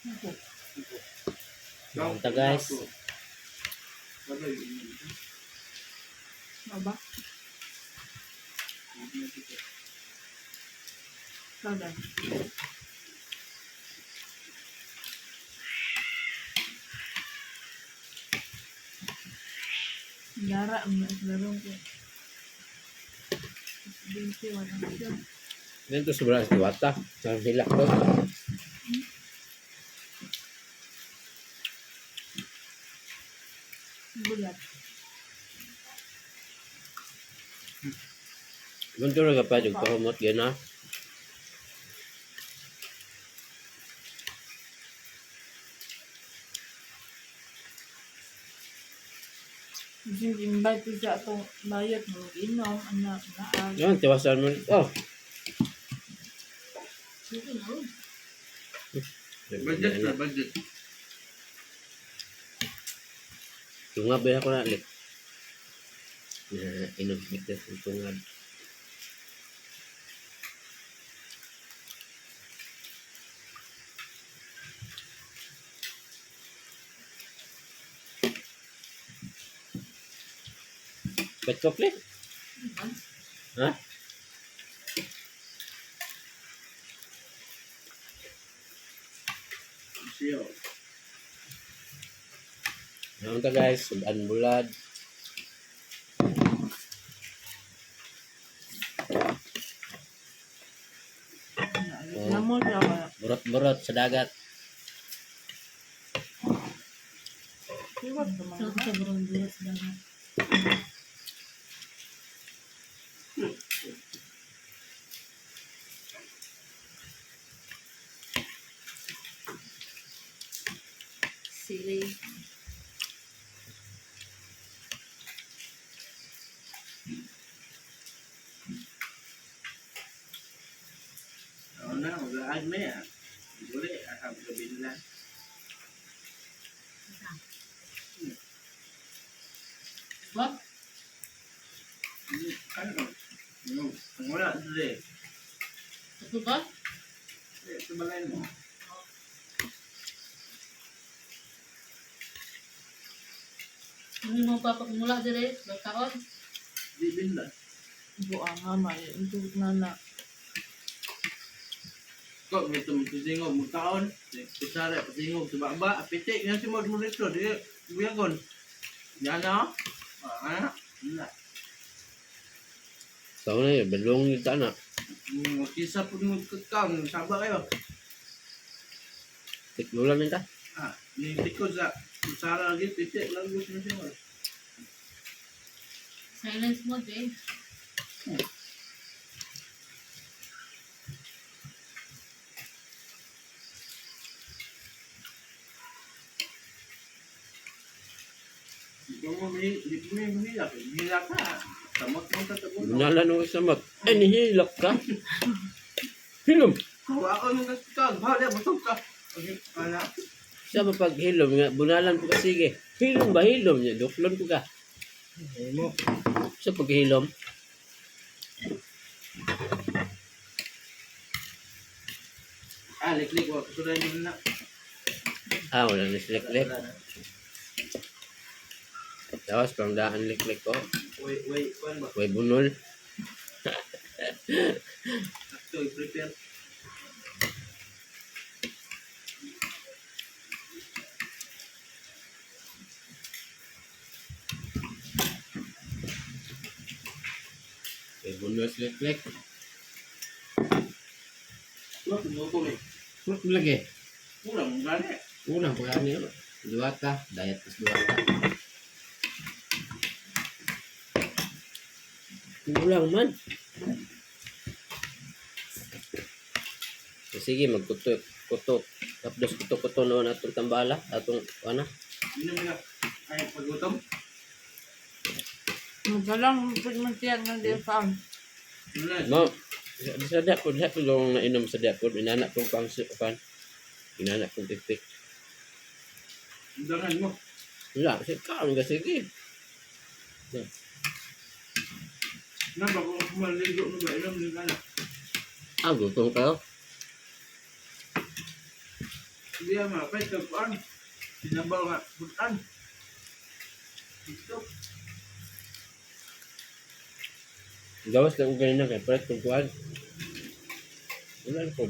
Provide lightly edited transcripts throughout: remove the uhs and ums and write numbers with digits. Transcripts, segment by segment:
Ako. Punta, guys. Ano ba? Sada. Gara ang larong ko. Presidente, wala siya. Ganito sobra sa diwata. Sa hilak ko. Bulat. Ganito rin ka pa, yung pahumot yan ha. Kasi invite ko siya atong bayot na mag-inom, anak, naag. Yan, tiwasan mo. Oh. Sige na, oh. Budget na, budget. Tungab ba ako na ulit? Na inom kita sa tungab. Pet chocolate? Ha? Siyo. Ano ta, guys? Sudan bulad. Oh. Namo siya kaya. Burot-burot sa dagat. Iwat sa mga. Sarap sa burong-burot sa dagat. Sili. Ako na, mag-aag na yan. Uli, ahab gabi nila. What? Ano? Ano? Ang wala, dili. Ito ba? Eh, sumalay mo. Hindi mo papakumula dire, magkaon. Di binla. Buang nga, may ito na na. Ko, may tumusingog, magkaon. Kusara, pasingog, subaba, apitik. Yan si Mod Morito, di, buyagon. Yan na, oh. Ah, wala. Sa na yun, balong yung tana. Kisa po nung kakang, saba kayo. Tiklulan nita. Ah, yung tikod sa kusara lagi, pitik lang gusto mo siya. Silence mode eh. Di mo di mo mahilak. Mahilak ka. Samot mo sa tabo. Bunalan mo sa mat. Ay, nihilak ka. Hilom. Kuha ako nung kakang, bahala, busog ka. Okay, wala. Sa paghilom nga, bunalan po ka sige. Hilom ba hilom niya? Duklon po ka. Mo. Sa paghilom. Ah, liklik, wag ko rin na. Ah, wala na siliklik. Tapos, pangdaan liklik ko. Wait, wait, kuan ba? Way bunol. Sakto, i-prepare. Way bunol siliklik. Wala, pinuto eh. Ano lagi? Kulang, gani. Unang pagkaan niyo. Duwata. Diet is duwata. Kulang man. So, sige, magkutok. Kutok. Tapos kutok-kutok noon atong tambala. Atong, ano? Inom na. Ay, pagutom. Magalang, pagmantiyan nga di pa. Wala. No. Sa dapod, sa dapod lang nainom sa dapod. Inanak kong pang pan. Inanak kong pipik. Undangan mo. Wala, kasi kaon ka sige. Na, bago ako maligo mo ba? Inom din ka na. Ah, gutom kayo. Hindi yan mga pwede kuan. Sinabaw nga butan. Ito. Gawas lang ko ganyan kay palit kong kuan. Wala na po.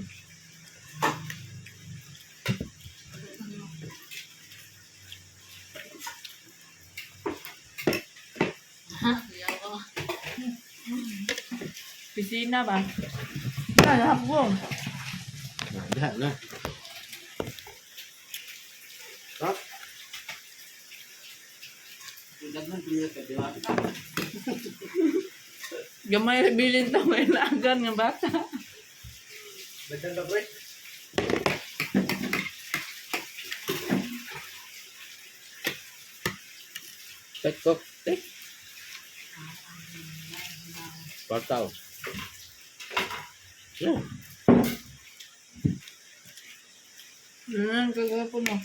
Ha? Iyaw ko. Pisina ba? Ah, hapon. Wala na. Ha? Ang daghan pinya ka diwata. Gamay rebilin ta may laagan nga bata. Daghan ba boy? Tek tok tek. Kwartaw. Yeah. Ganun kagapon mo.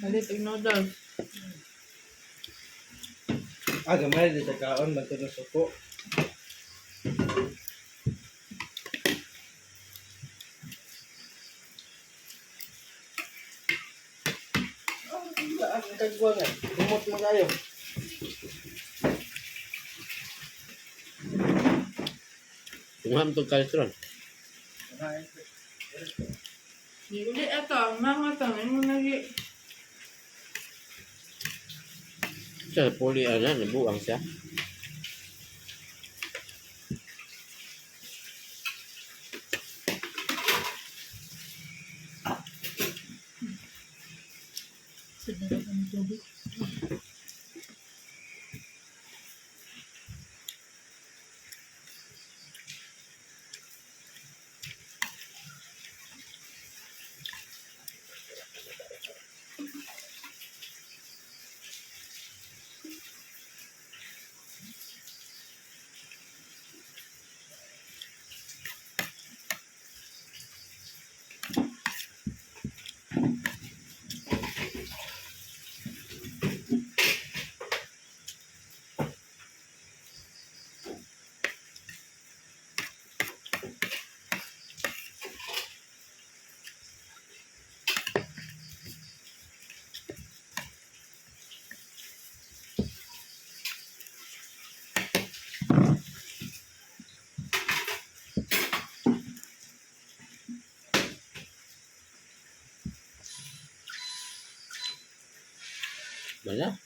Balit og noodles. Ah, gamay di sa kaon bantod na suko. Ah, ang kagwa nga. Kumot mo kayo. Tungham tong kaltron. Di uli ato, mga to, imo nagi. Sa puli ana nabuang siya. Sige na kami tubig. Wala.